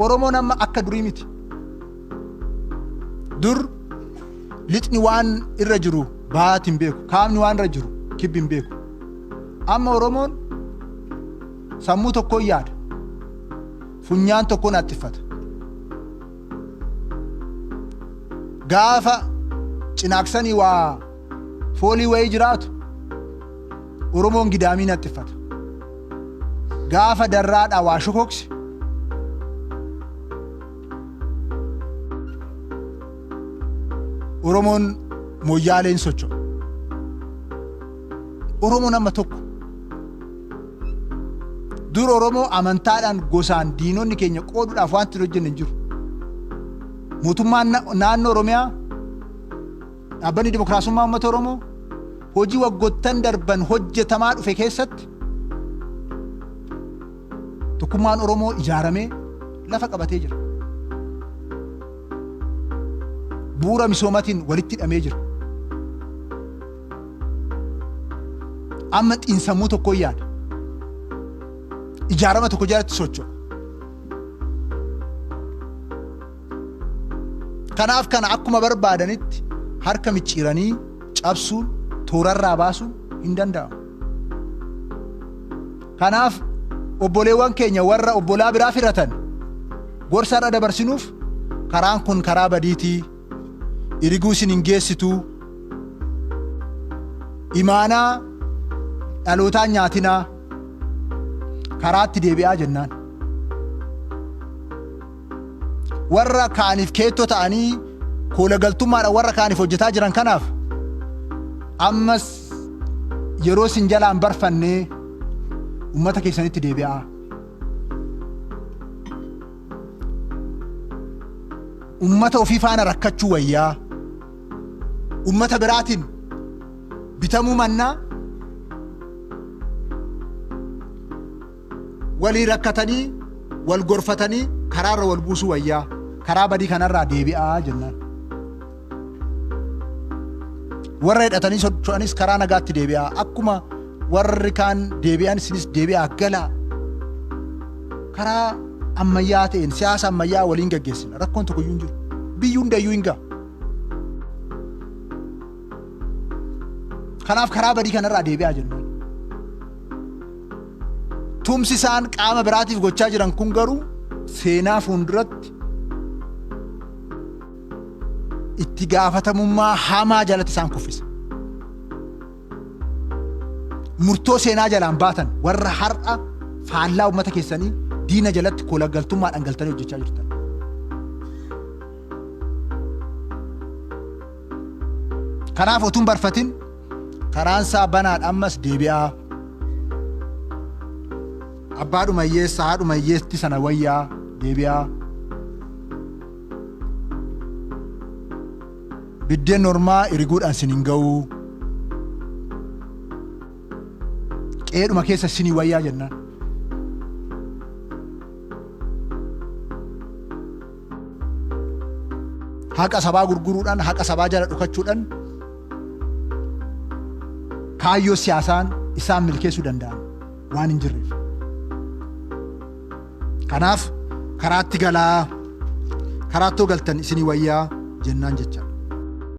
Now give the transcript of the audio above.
Oromoon amma akka durii miti. Dur lixni waan irra jiru bahaati hin beeku. Kaabni waan irra jiru kibbi hin beeku. Amma Oromoon sammuu tokkoon yaada. Funyaan tokkoon haxxiffata. Gaafa cinaaksanii waa foolii wayii jiraatu Oromoon gidaamiin haxxiffata. Gaafa darraadhaa waa shokoksi Oromoon moyyaaleen socho'a. Oromoon amma tokko. Dur Oromoo amantaadhaan gosaan diinonni keenya qooduudhaaf wanti hin hojjenne hin jiru. Mootummaan naannoo Oromiyaa Dhaabbanni Dimokiraasummaa Uummata Oromoo hojii waggoottan darban hojjetamaa dhufe keessatti tokkummaan Oromoo ijaaramee lafa qabatee jira. Bu'uura misoomatiin walitti hidhamee jira. Amma xiinsammuu tokkoon yaada. Ijaarama tokko jalatti socho'a. Kanaaf kana akkuma barbaadanitti harka micciiranii cabsuun toorarraa baasuun hin danda'amu. Kanaaf obboleewwan keenya warra obbolaa biraa firatan gorsa irra dabarsinuuf karaan kun karaa badiitii, iriguu isin hin geessituu, imaanaa dhalootaan nyaatinaa, karaatti deebi'aa jennaan. Warra kaaniif keettoo ta'anii koolagaltummaadhaan warra kaaniif hojjetaa jiran kanaaf ammas yeroo isin jalaan barfannee ummata keessanitti deebi'aa. Ummata ofii faana rakkachuu wayyaa. Ummata biraatiin bitamuu mannaa Walii rakkatanii, wal gorfatanii karaarra wal buusuu wayyaa. Karaa badii kanarraa deebi'aa jennaan. Warra hidhatanii socho'anis karaa nagaatti deebi'aa. Akkuma warri kaan deebi'an isinis deebi'aa galaa. Karaa ammayyaa ta'een siyaasa ammayyaa waliin gaggeessina. Rakkoon tokko iyyuu hin jiru. Biyyi hundayyuu hin ga'a. Kanaaf karaa badii kanarraa deebi'aa jennaan. Tumsi isaan qaama biraatiif gochaa jiran kun garuu seenaa fuulduratti itti gaafatamummaa hamaa jalatti isaan kuffisa. Murtoo seenaa jalaan baatan warra har'a faallaa uummata keessanii diina jalatti koolagaltummaadhaan galtanii hojjechaa jirtan. Kanaaf utuun barfatin karaan isaa banaadha ammas deebi'aa. Abbaadhuma hiyyeessa haadhuma hiyyeetti sana wayyaa deebi'aa. Biddeen ormaa iriguudhaan sin hin ga'uu. Qe'eedhuma keessa sinii wayyaa jennaan. Haqa sabaa gurguruudhaan, haqa sabaa jala dhokachuudhaan kaayyoo siyaasaan isaan milkeessuu danda'an waan hin jirreef. Kanaaf karaatti galaa, karaattoo galtan isinii wayyaa jennaan jechaadha.